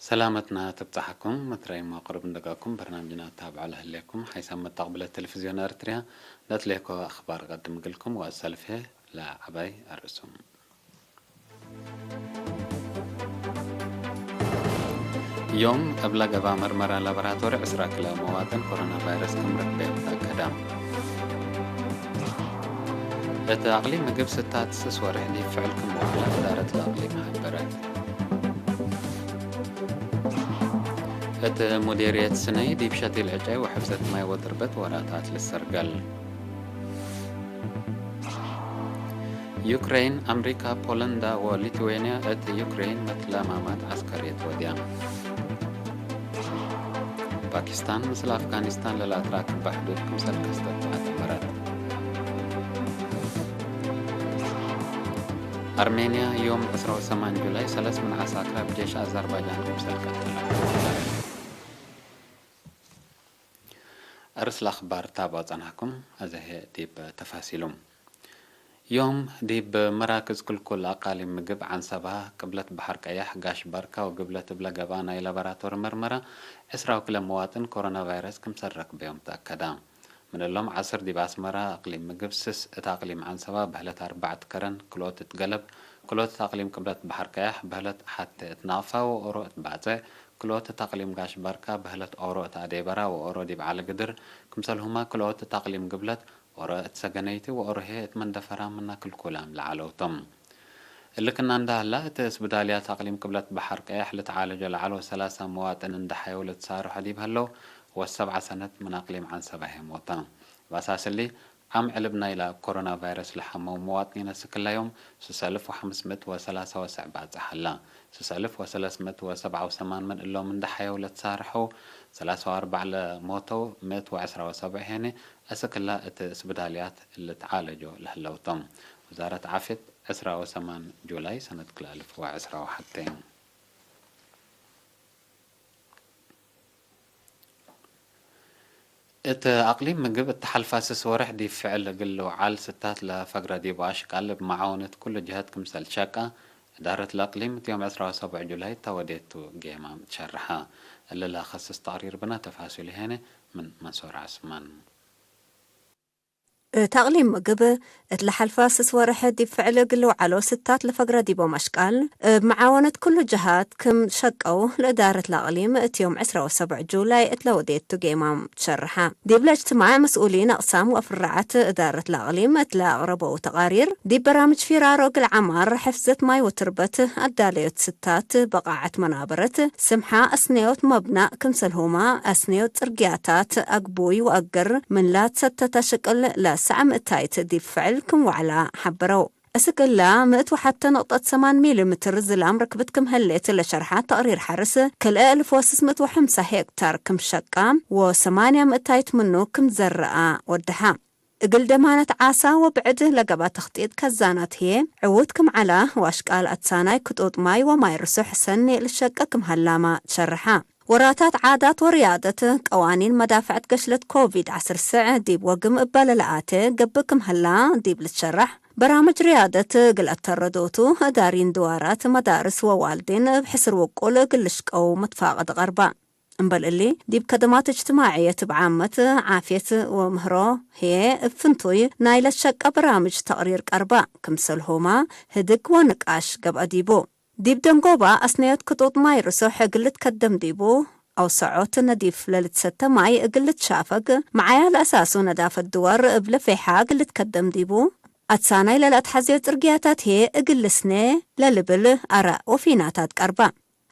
ሰላመትና ትብጻሕኩም፣ መትረይ መቕርብ እንደጋኩም በርናምጅና ታብዓ ለህሌኩም፣ ሓይሳብ መጣቕብለ ቴሌቪዝዮን ኤርትርያ፣ ነትሌኮ ኣኽባር ቀድም ግልኩም ወሰልፌ ለዓባይ ኣርእሱም። ዮም እብለ ገባ መርመራ ላቦራቶሪ ዕስራ ክለ መዋጥን ኮሮና ቫይረስ ክምርክ ቤት ኣከዳ። እቲ ኣቕሊም ምግብ ስታት ስስ ወርሕ ዲብ ፍዕል ክም ወዓላ እዳረት ለኣቕሊም ሃበረት። እት ሙዴርየት ስነይ ዲብ ሸቲል ዕጨይ ወሕፍዘት ማይ ወትርበት ወራታት ልሰርገል። ዩክሬን፣ ኣምሪካ፣ ፖለንዳ ወሊትዌንያ እት ዩክሬን መትለማማት ዓስከርየት ወድያ። ፓኪስታን ምስል ኣፍጋኒስታን ለላትራ ክበ ሕዱድ ክምሰል ከስተት ኣትመረት። ኣርሜንያ ዮም ዕስራ ወሰማን ጁላይ ሰለስ ምን ዓሳክራ ብጄሽ ኣዘርባጃን ክምሰል ቀተላ። ኣርእስ ለኣኽባር ታብ ኣጸናሕኩም፣ ኣዘሄ ዲብ ተፋሲሉ። ዮም ዲብ መራክዝ ክልኩል ኣቃሊም ምግብ ዓንሰባ፣ ቅብለት በሐር ቀያሕ፣ ጋሽ ባርካ ወግብለት እብለ ገባ ናይ ላቦራቶሪ መርመራ ዕስራ ወክለ መዋጥን ኮሮና ቫይረስ ክምሰል ረክበዮም ተኣከዳ። ምን እሎም ዓስር ዲብ ኣስመራ ኣቅሊም ምግብ ስስ እት ኣቅሊም ዓንሰባ በህለት ኣርባዕት ከረን ክልኦት እት ገለብ ክልኦት እት ኣቅሊም ቅብለት በሐር ቀያሕ በህለት ሐተ እት ናቅፋ ወኦሮ እት ባጽዕ ክልኦት እት ኣቅሊም ጋሽ ባርካ በህለት ኦሮ እት ኣደይ በራ ወኦሮ ዲብ ዓሊ ግድር ክምሰልሁማ ክልኦት እት ኣቅሊም ግብለት ኦሮ እት ሰገነይቲ ወኦሮ ሄ እት መንደፈራ ምና ክልኩላም ለዓለውቶም። እልክና እንዳ ህላ፣ እቲ እስብዳልያት ኣቅሊም ቅብለት በሐር ቀያሕ ልትዓለጆ ለዓሎ ሰላሳ መዋጥን እንዳ ሐየው ልትሳርሖ ዲብ ሀለው፣ ወሰብዓ ሰነት ምን ኣቅሊም ዓንሰባ ሄ ሞታ። ባሳስሊ፣ ዓም ዕልብ ናይላ ኮሮና ቫይረስ ለሐመው መዋጥኒን እስክላዮም፣ ስስ አልፍ ወሐምስ ምእት ወሰላሳ ወሰዕ ባጽሕ ሀላ። ስስ አልፍ ወሰለስ ምእት ወሰብዓ ወሰማን ምን እሎም እንዳ ሐየው ልትሳርሖው፣ ሰላሳ ወአርባዕ ለሞተው፣ ምእት ወዕስራ ወሰብዕ ሄኒ፣ እስክላ እቲ እስብዳልያት ልትዓለጆ ለህለውቶም። ውዛረት ዓፍየት ዕስራ ወሰማን ጁላይ ሰነት ክልተ አልፍ ወዕስራ ወሐተ። እት አቅሊም ምግብ እት ሐልፋ ስስ ወርሕ ዲብ ፍዕል እግል ልውዓል ስታት ለፈግረ ዲቡ አሽቃል እብ መዓወነት ኩሉ ጀሀት ክምሰል ሸቃ፣ እዳረት ለአቅሊም እት ዮም ዕስራ ወሰቡዕ ጁላይ እተ ወዴቱ ጌማም ትሸርሐ። እሊ ለከስስ ተቅሪር ብና ተፋሲሉ ሄነ ምን መንሶር ዐስማን። እት አቅሊም ምግብ፣ እት ለሐልፋ ስስ ወርሕ ዲብ ፍዕል እግል ልውዓሎ ስታት ለፈግረ ዲቦም አሽቃል፣ እብ መዓወነት ኩሉ ጀሃት ክም ሸቀው፣ ለእዳረት ለአቅሊም እት ዮም ዕስራ ወሰቡዕ ጁላይ እት ለወዴቱ ጌማም ትሸርሐ። ዲብ ለእጅትማዕ መስኡሊን አቅሳም ወፍራዓት እዳረት ለአቅሊም እት ለአቅረበው ተቃሪር፣ ዲብ በራምጅ ፊራሮ እግል ዐማር፣ ሕፍዘት ማይ ወትርበት፣ አዳለዮት ስታት፣ በቃዐት መናበረት፣ ስምሓ አስነዮት መብናእ ክምሰልሁማ አስነዮት ጽርግያታት፣ አግቡይ ወአግር ምን ላትሰተተ ሽቅል ለሰዕ ምእታይት ዲብ ፍዕል ክም ወዕላ ሐበረው። እስክላ ምእት ወሐተ ነቅጠት ሰማን ሚሊ ምትር ዝላም ርክብት ክም ህሌት ለሸርሓ ተቅሪር ሐርስ፣ ክልኤ እልፍ ወስስ ምእት ወሐምሳ ሄክታር ክም ሸቃ ወሰማንያ ምእታይት ምኑ ክም ዘረአ ወደሓ። እግል ደማነት ዓሳ ወብዕድ ለገባ ተኽጢጥ ከዛናት ህዬ፣ ዕዉት ክም ዐላ ወአሽቃል አትሳናይ ክጡጥ ማይ ወማይ ርሱሕ ሰኒ ልሸቀ ክም ሀላማ ትሸርሓ። ወራታት ዓዳት ወርያደት ቀዋኒን መዳፍዐት ገሽለት ኮቪድ ዐስር ስዕ ዲብ ወግም እበ ለለአቴ ገብእ ክም ሀላ ዲብ ልትሸራሕ፣ በራምጅ ርያደት እግል አተረዶቱ፣ እዳሪን ድዋራት፣ መዳርስ ወዋልዴን እብ ሕስር ውቁል እግል ልሽቀው መትፋቀድ ቀርባ። እምበል እሊ፣ ዲብ ከደማት እጅትማዕየት እብ ዓመት፣ ዓፍየት ወምህሮ ህዬ እብ ፍንቱይ ናይ ለትሸቀ በራምጅ ተቅሪር ቀርባ፣ ክምሰልሁማ ህድግ ወንቃሽ ገብአ ዲቡ። ዲብ ደንጎባ አስነዮት ክጡጥ ማይ ርሱሕ እግል ልትከደም ዲቡ፣ አውሰዖት ነዲፍ ለልትሰተ ማይ እግል ልትሻፈግ፣ መዓያ ለአሳሱ ነዳፈት ድዋር እብ ለፌሓ እግል ልትከደም ዲቡ፣ አትሳናይ ለለአትሐዜ ጽርግያታት ህዬ እግል ልስኔ ለልብል አራእ ወፊናታት ቀርባ።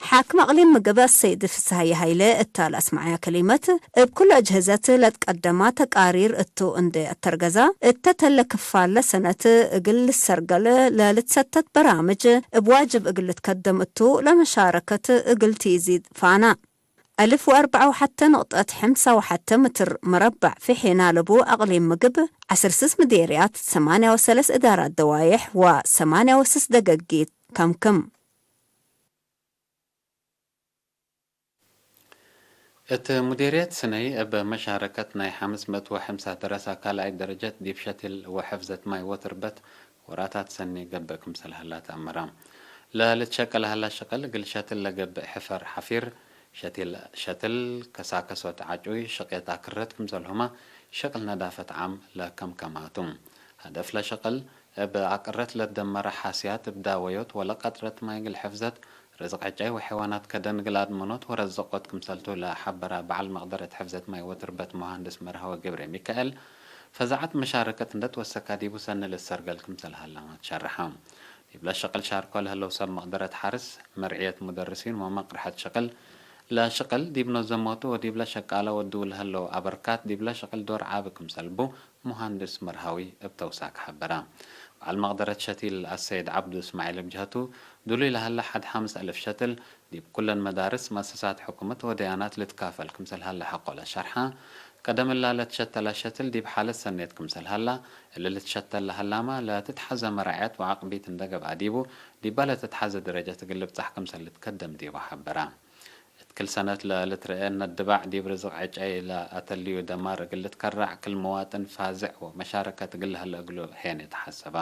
ሓክም አቅሊም ምግብ አሰይድ ፍስሃየ ሃይለ እታ ለአስመዐያ ከሊመት፣ እብ ኩሉ አጅህዘት ለትቀደማ ተቃሪር እቱ እንዴ አተርገዛ፣ እተ ተለ ክፋል ለሰነት እግል ልሰርገል ለልትሰተት በራምጅ እብ ዋጅብ እግል ልትከደም እቱ ለመሻረከት እግል ትኢዚድ ፋና። አልፍ ወአርበዓ ወሐተ ነቅጠት ሐምሳ ወሐተ ምትር መረበዕ ፊሒና ለቡ አቅሊም ምግብ፣ ዐስር ስስ ምዴርያት፣ ሰማንያ ወሰለስ እዳራት ደዋየሕ ወሰማንያ ወስስ ደገጊት ከምክም። እት ሙዴርየት ስነይ እብ መሻረከት ናይ ሐምስ ምእት ወሐምሳ ደረሳ ካልኣይ ደረጀት ዲብ ሸትል ወሕፍዘት ማይ ወትርበት ወራታት ሰኒ ገብእ ክምሰል ሀላ ተአመረ። ለልትሸቀል ሀላ ሸቀል እግል ሸትል ለገብእ ሕፈር ሐፊር፣ ሸቲል ሸትል፣ ከሳከሶት ዓጩይ፣ ሸቄት አክረት ክምሰልሁማ ሸቅል ነዳፈት ዓም ለከምከማቱ። ሀደፍ ለሸቀል እብ አቅረት ለትደመረ ሐስያት እብ ዳወዮት ወለቀጥረት ማይ እግል ሕፍዘት፣ ርዝቅ ዕጨይ ወሐይዋናት ከደን እግል አድመኖት ወረዘቆት ክምሰልቱ ለሐበራ በዓል መቅደረት ሕፍዘት ማይ ወትርበት መሃንድስ መርሃዊ ገብረ ሚካኤል፣ ፈዛዐት መሻረከት እንደትወሰካ ዲቡ ሰኒ ልሰርገል ክምሰል ሀላማ ትሸርሐ። ዲብለ ሸቅል ሻርኮ ለህለው ሰብ መቅደረት ሐርስ፣ መርዕየት ሙደርሲን ወመቅርሐት ሸቅል ለሸቅል ዲብ ነዘሞቱ ወዲብለ ሸቃለ ወድው ለህለው አበርካት ዲብለ ሸቅል ዶር ዓቢ ክምሰልቡ ሙሃንድስ መርሃዊ እብ ተውሳክ ሐበራ። በዓል መቅደረት ሸቲል አሰይድ ዓብዱ እስማዒል እብ ጀህቱ፣ ድሉይ ለሀለ ሐድ ሐምስ አልፍ ሸትል ዲብ ኩለን መዳርስ መሰሳት ሕኩመት ወደያናት ልትካፈል ክምሰል ሀለ ሐቆ ለሸርሐ። ቀደም እላ ለትሸተለ ሸትል ዲብ ሓለት ሰኔት ክምሰል ሀላ፣ እሊ ልትሸተል ለሀላማ ለትትሐዘ መራዕየት ወዓቅቢት እንደ ገብአ ዲቡ፣ ዲባ ለትትሐዘ ደረጀት እግል ልብጻሕ ክምሰል ልትከደም ዲቡ ሐበራ። እት ክል ሰነት ለልትርኤ ነድባዕ ዲብ ርዝቅ ዕጨይ ለአተልዩ ደማር እግል ልትከራዕ ክል መዋጥን ፋዝዕ ወመሻረከት እግል ለሀለ እግሉ ሄነ ተሐሰባ።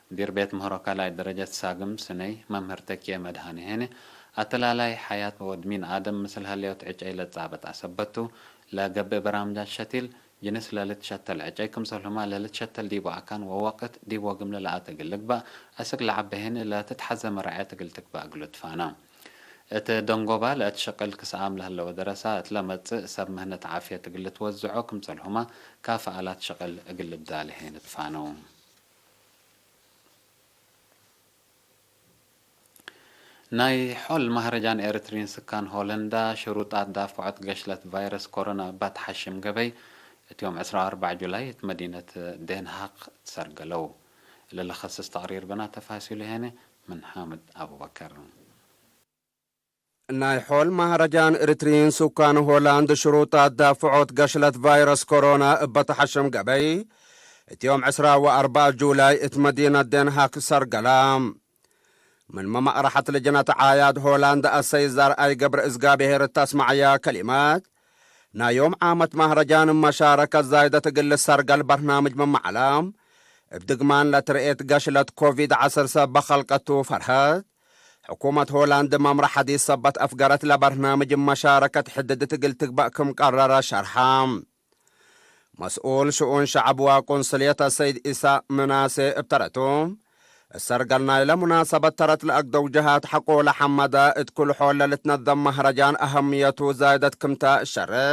ሙዲር ቤት ምህሮ ካልኣይ ደረጀት ሳግም ስነይ መምህር ተኪኤ መድሃኔ ሄነ፣ አተላላይ ሐያት ወድ ሚን አደም ምስል ሀለዮት ዕጨይ ለጻበጥ አሰበቱ፣ ለገብእ በራምጃት ሸቲል፣ ጅንስ ለልትሸተል ዕጨይ ክምሰልሁማ ለልትሸተል ዲቡ አካን ወወቅት ዲብ ወግምለ ለአተ እግል ልግባእ አስክ ለዐበ ሄነ ለትትሐዘ መራዕየት እግል ትግባእ እግሉ ትፋና። እት ደንጎባ ለእት ሸቅል ክሰአም ለህለው ደረሳ እት ለመጽእ ሰብ ምህነት ዓፍየት እግል ልትወዝዖ ክምሰልሁማ ካፈ አላት ሸቅል እግል ልብዳል ሄነ ትፋነው። ናይ ሖል ማህረጃን ኤርትሪን ስካን ሆለንዳ ሽሩጣት ዳፍዖት ገሽለት ቫይረስ ኮሮና እባ ተሓሽም ገበይ እትዮም ዕስራ ወኣርባዕ ጁላይ እት መዲነት ዴንሃክ ትሰርገለው። ለለኸስስ ተቕሪር ብና ተፋሲሉ ሄነ ምን ሓምድ ኣቡበከር። ናይ ሖል ማህረጃን ኤርትሪን ስካን ሆላንድ ሽሩጣት ዳፍዖት ገሽለት ቫይረስ ኮሮና እባ ተሓሽም ገበይ እትዮም ዕስራ ወኣርባዕ ጁላይ እት መዲነት ዴንሃክ ትሰርገላ። ምን መማቕርሐት ልጅነት ዓያድ ሆላንድ አሰይ ዘርአይ ገብረ እዝጋብሄር እተስማዕያ ከሊማት፣ ናዮም ዓመት ማህረጃን መሻረከት ዛይደት እግል ልሰርገል በርናምጅ መማዕላ፣ እብ ድግማን ለትርኤት ገሽለት ኮቪድ ዐሰርተ በኸልቀቱ ፈርሀት፣ ሕኩመት ሆላንድ መምረ ሐዲስ ሰበት አፍገረት ለበርናምጅ መሻረከት ሕድድት እግል ትግበእ ክም ቀረረ ሸርሐ። መስኡል ሽኡን ሸዕብ ወቁንስልየት አሰይድ ኢሳ ምናሴ እብ ተረቱ፣ እሰርገል ናይለ ሙናሰበት ተረት ለአግደው ጀሃት ሐቆ ለሐመደ እት ኩል ሖል ለልትነዘም መህረጃን አሀምየቱ ዛይደት ክምተ እሸርሕ፣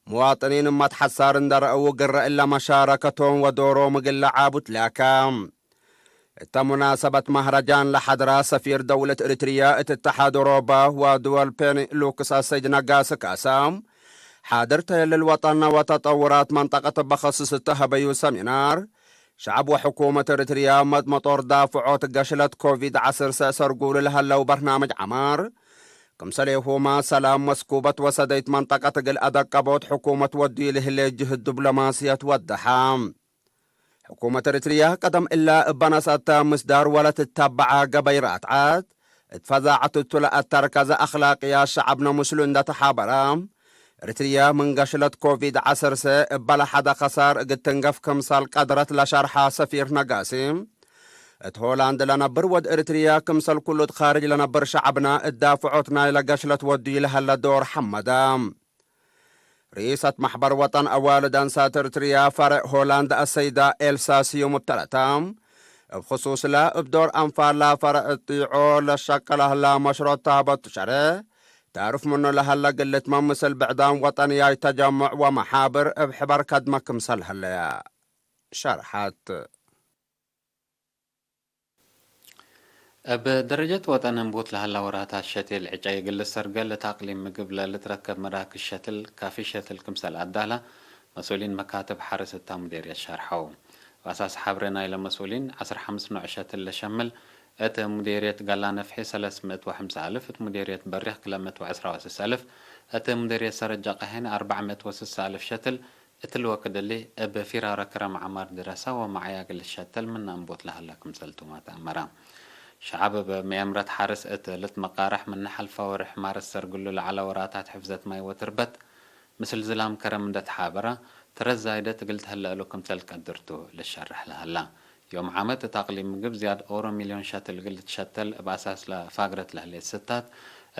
ሙዋጥኒን እመት ሐሳር እንደ ረአው ግረ እለ መሻረከቶም ወዶሮም እግል ለዓቡ ትላከ። እተ ሙናሰበት ማህረጃን ለሐድራ ሰፊር ደውለት እርትርያ እት እተሓድ ኦሮባ ወድወል ፔኒ ሉክስ አሰይድ ነጋሲ ካሳ፣ ሓድር ተየልል ወጠና ወተጠውራት መንጠቀት በኸስስ እተሀበዩ ሰሚናር፣ ሸዕብ ወሕኩመት እርትርያ መጥመጦር ዳፍዖት ገሽለት ኮቪድ ዐስር ሰእሰርጉሉ ለሀለው በርናምጅ ዐማር፣ ክምሰሌሁማ ሰላም መስኩበት ወሰደይት መንጠቀት እግል አደቀቦት ሕኩመት ወድዩ ልህሌ ጅህድ ዲብሎማስየት ወደሐ። ሕኩመት ኤርትርያ ቀደም እላ እባ ነስአታ ምስዳር ወለትተበዓ ገበይ ረትዓት፣ እት ፈዛዐት እቱ ለአተርከዘ አኽላቅያ ሸዐብነ ምስሉ እንደ ተሓበረ፣ ኤርትርያ ምን ገሽለት ኮቪድ ዐሰርተ እባ ለሐደ ከሳር እግል ትንገፍ ክምሰል ቀድረት ለሸርሐ ሰፊር ነጋሲ፣ እት ሆላንድ ለነብር ወድ ኤርትርያ ክምሰል ኩሉ እት ካርጅ ለነብር ሸዐብነ እት ዳፍዖት ናይለ ገሽለት ወድዩ ለሀለ ዶር ሐመደ። ርኢሰት ማሕበር ወጠን አዋልድ አንሳት እርትርያ ፈረዕ ሆላንድ አሰይዳ ኤልሳ ስዩም እብ ተረታ፣ እብ ክሱስለ እብ ዶር አንፋላ ፈረዕ እጢዖ ለሸቀለ ህላ መሽሮት ታህበቱ ሸረ፣ ታርፍ ምኑ ለሀለ ግልትመ ምስል ብዕዳም ወጠንያይ ተጀሙዕ ወመሓብር እብ ሕበር ከድመ ክምሰል ህለየ ሸርሐት። እብ ደረጀት ወጠን እንቡት ለሀላ ወራታት ሸቴል ዕጨይ እግል ልሰርገል እት አቅሊም ምግብ ለልትረከብ መራክዝ ሸትል፣ ካፊ ሸትል ክምሰል አዳላ መስኡሊን መካትብ ሐርስ እታ ሙዴርየት ሸርሐው። እብ አሳስ ሐብሬ ናይለ መስኡሊን፣ ዐስር ሐምስ ኖዕ ሸትል ለሸምል እት ሙዴርየት ጋላ ነፍሒ ሰለስ ምእት ወሐምሳ አልፍ፣ እት ሙዴርየት በሪኽ ክለ ምእት ወዐስራ ወስስ አልፍ፣ እት ሙዴርየት ሰረጃ ቀሄን አርባዕ ምእት ወስሳ አልፍ ሸትል፣ እትሊ ወክድ እሊ እብ ፊራረ ክረም ዐማር ድረሳ ወመዓያ እግል ልሸተል ምነ እንቡት ለሀለ ክምሰልቱማ ተአመረ። ሸዐብ እብ መኤምረት ሐርስ እት ልትመቃረሕ ምነ ሐልፈ ወርሕ ማርስ ሰርግሉ ለዐለ ወራታት ሕፍዘት ማይ ወትርበት ምስል ዝላም ከረም እንደ ተሓበረ፣ ተረት ዛይደት እግል ተህለ እሉ ክምሰል ቀድርቱ ልሸርሕ ለሀላ። ዮም ዓመት እት ኣቅሊም ምግብ ዝያድ ኦሮ ሚልዮን ሸትል እግል ልትሸተል እብ ኣሳስ ለፋግረት ለህሌት ስታት፣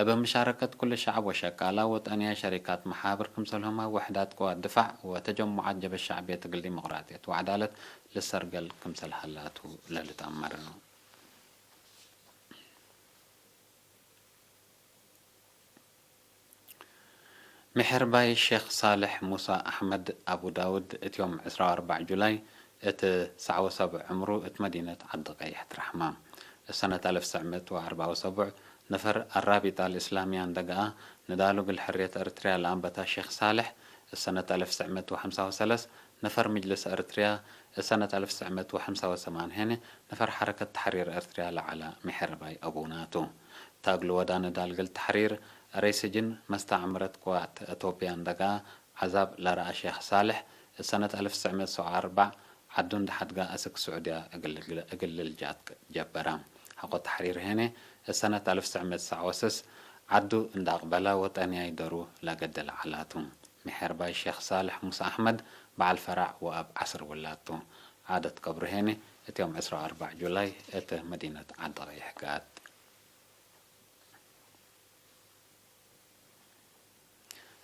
እብ ምሻረከት ኩል ሸዕብ ወሸቃላ ወጠንያይ ሸሪካት መሓብር ክምሰልሁማ ወሕዳት ቅዋት ድፋዕ ወተጀሙዓት ጀበ ሸዕብየት እግል ዲሞቅራጥየት ወዓዳለት ልሰርገል ክምሰል ሀላቱ ለልትአመር። ምሕርባይ ሼኽ ሳልሕ ሙሳ ኣሕመድ ኣቡ ዳውድ፣ እት ዮም ዕስራ ወኣርባዕ ጁላይ፣ እት ሰዓወ ሰብዕ ዕምሩ፣ እት መዲነት ዓዲ ቀይሕ ትረሕማ። እሰነት ኣልፍ ሰዕ ምእት ወኣርባዕ ወሰቡዕ፣ ነፈር ኣራቢጣ ልእስላምያ እንደገኣ፣ ንዳሉ እግል ሕርየት ኤርትርያ ለኣንበታ ሼኽ ሳልሕ፣ እሰነት ኣልፍ ሰዕ ምእት ወሐምሳ ወሰለስ፣ ነፈር ምጅልስ ኤርትርያ፣ እሰነት ኣልፍ ሰዕ ምእት ወሐምሳ ወሰማን ሄነ፣ ነፈር ሐረከት ተሕሪር ኤርትርያ ለዓላ ምሕርባይ ኣቡናቱ። ታግሉ ወዳነ ዳልግል ተሕሪር፣ ሬስጅን መስተዕምረት ቅዋት ኤቶብያ እንደጋ ዓዛብ ለረኣ ሼኽ ሳልሕ፣ እሰነት ኣልፍ ሰዕ ምእት ሰብዓ ወኣርባዕ ዓዱ እንደሓድጋ ኣስክ ስዑድያ እግል ልጃት ጀበራ። ሐቆ ተሕሪር ሄነ፣ እሰነት ኣልፍ ሰዕ ምእት ሰብዓ ወሰስ ዓዱ እንዳቅበላ ወጠንያይ ደሩ ለገደለ ዓላቱ። ምሕርባይ ሼኽ ሳልሕ ሙሳ ኣሕመድ በዓል ፈራዕ ወኣብ ዓስር ውላቱ። ዓደት ቀብሩ ሄነ፣ እት ዮም ዕስራ ወኣርባዕ ጁላይ እት መዲነት ዓዲ ቀይሕ ጋት።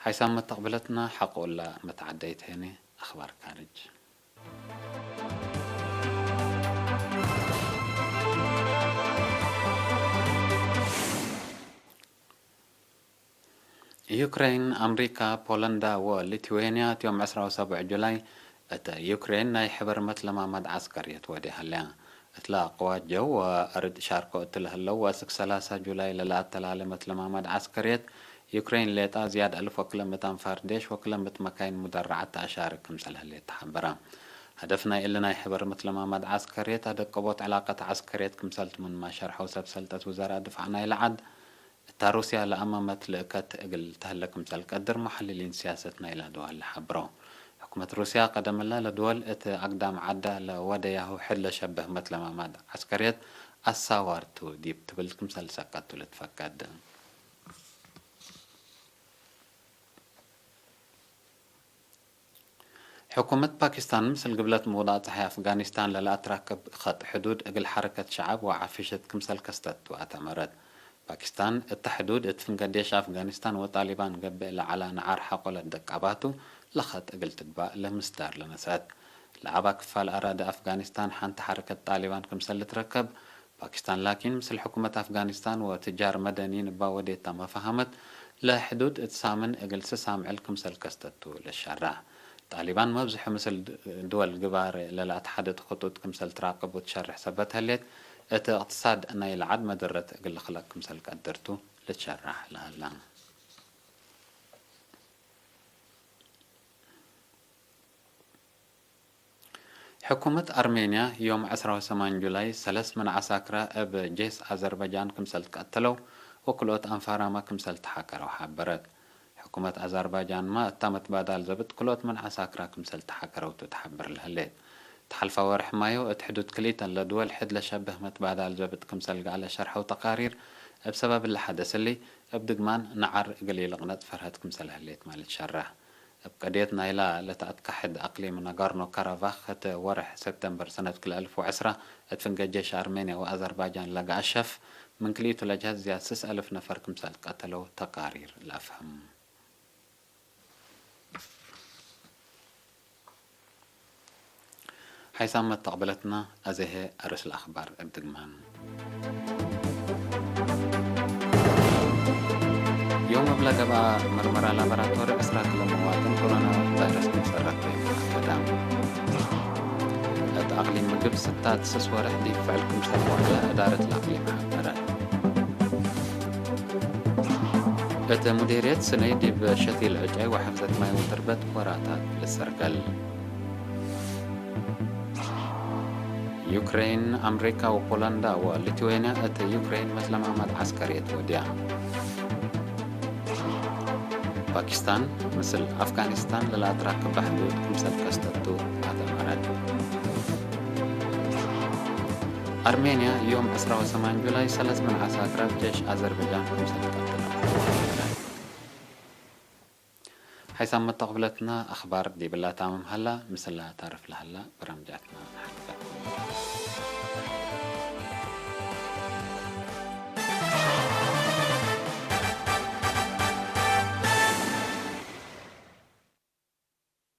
ሓይሳም መተቕብለትና ሓቆላ መተዓደይት ሄነ ኣኽባር ካርጅ። ዩክሬን፣ ኣምሪካ፣ ፖለንዳ ወሊትዌንያ እት ዮም ዕስራ ወሰቡዕ ጁላይ እተ ዩክሬን ናይ ሕበር መትለማማድ ዓስከርየት ወዴ ሀለያ። እትላ ቅዋት ጀው ወአርድ ሻርኮ እትለ ህለው ወእስክ ሰላሳ ጁላይ ለለአተላለ መትለማማድ ዓስከርየት ዩክሬን ሌጣ ዝያድ አልፍ ወክለ ምእት አንፋር ዴሽ ወክለ ምእት መካይን ሙደረዓት ተአሻርክ ክምሰል ህሌት ተሓበራ። ሀደፍ ናይ እሊ ናይ ሕበር መትለማማድ ዓስከርየት አደቀቦት ዕላቀት ዓስከርየት ክምሰል ትምንማ ሸርሐው ሰብ ሰልጠት ውዘራ ድፋዕ ናይ ለዓድ እታ ሩስያ ለአመመት ልእከት እግል ተህለ ክምሰል ቀድር መሐልሊን ሲያሰት ናይላ ድዋል ለሐብሮ። ሕኩመት ሩስያ ቀደምላ ለድወል እት አግዳም ዓዳ ለወደያሁ ሕድ ለሸብህ መትለማማድ ዐስከርየት አሳዋርቱ ዲብ ትብል ክምሰል ሰቀቱ ልትፈቀድ። ሕኩመት ፓኪስታን ምስል ግብለት ምውዳቕ ጸሓይ ኣፍጋኒስታን ለለኣትራክብ ኸጥ ሕዱድ እግል ሐረከት ሸዓብ ወዓፍሸት ክምሰል ከስተቱ ኣተመረት። ፓኪስታን እታ ሕዱድ እት ፍንገዴሽ ኣፍጋኒስታን ወጣሊባን ገብእ ለዐላ ነዓር ሐቆለት ደቃባቱ ለኸጥ እግል ትግባእ ለምስዳር ለነስአት። ለዐባ ክፋል ኣራዲ ኣፍጋኒስታን ሐንቲ ሐረከት ጣሊባን ክምሰል ልትረከብ ፓኪስታን ላኪን ምስል ሕኩመት ኣፍጋኒስታን ወትጃር መደኒን እባ ወዴታ መፋሃመት ለሕዱድ እት ሳምን እግል ስሳምዕል ክምሰል ከስተቱ ልሸራሕ። ጣሊባን መብዝሑ ምስል ድወል ግባር ለለኣትሓደት ኽጡጥ ክምሰል ትራቅቡ ትሸርሕ ሰበት ህሌት፣ እት እቅትሳድ ናይ ለዓድ መደረት እግል ልኽለቅ ክምሰል ቀድርቱ ልትሸራሕ ለሀላ። ሕኩመት ኣርሜንያ ዮም ዕስራ ወሰማን ጁላይ ሰለስ ምን ዐሳክራ እብ ጄስ ኣዘርባጃን ክምሰል ትቀተለው ወክልኦት ኣንፋራማ ክምሰል ተሓከረው ሓበረት። ሕኩመት ኣዘርባጃንማ እታ መትባዳል ዘብጥ ክልኦት ምን ዐሳክራ ክምሰል ተሓከረውቱ ትሓብር ለህሌት። ተሓልፋ ወርሕ ማዮ እት ሕዱድ ክልኢተን ለድወል ሕድ ለሸብህ መትባዳል ዘብጥ ክምሰል ገኣለ ሸርሐው ተቃሪር እብ ሰበብ ለሐደስሊ እብ ድግማን ነዓር እግል ኢልቅነጥ ፈርሀት ክምሰል ህሌት ማለት ሸራሕ። እብ ቀድየት ናይላ ለተኣትካሕድ ኣቅሊም ናጋርኖ ካራባኽ፣ እት ወርሕ ሰብተምበር ሰነት ክልኤ እልፍ ወዐስራ፣ እት ፍንገ ጄሽ ኣርሜንያ ወኣዘርባጃን ለገኣሸፍ ምን ክልኢቱ ለጀሀት ዝያድ ስስ እልፍ ነፈር ክምሰል ቀተለው ተቃሪር ለአፍህም። ሓይሳም መተቕብለትና ኣዘሄ ኣርእስ ለኣኽባር እብ ድግማን። ዮም እብለ ገብአ መርመራ ላቦራቶሪ ዕስራ ክለ መዋጥን ኮሮና ቫይረስ ክምሰል ረክበ ኣከዳ። እት ኣቅሊም ምግብ ስታት ስስ ወርሕ ዲብ ፍዕል ክምሰል ወዕለ እዳረት ለአቅሊም ሓበረ። እት ሙዴርየት ስነይ ዲብ ሸቲል ዕጨይ ወሐፍዘት ማይ ወትርበት ወራታት ልሰርገል። ዩክሬን፣ ኣምሪካ ወፖላንዳ ወሊትዌንያ እት ዩክሬን መትለማማድ ዐስከርየት ወድያ። ፓኪስታን ምስል ኣፍጋኒስታን ለለኣትራክብ ሕዱድ ክምሰል ከስተቱ ኣተመረት። ኣርሜንያ ዮም ዕስራ ወሰማን ጁላይ ሰለስ ምን ዐሳክራ ብ ጄሽ ኣዘርበጃን ክምሰል ቀትላ። ሓይሳም መተቕብለትና ኣኽባር ዲብላ ታምም ሃላ፣ ምስላ ታርፍ ለሃላ በራምጃትና ንሓልፍ።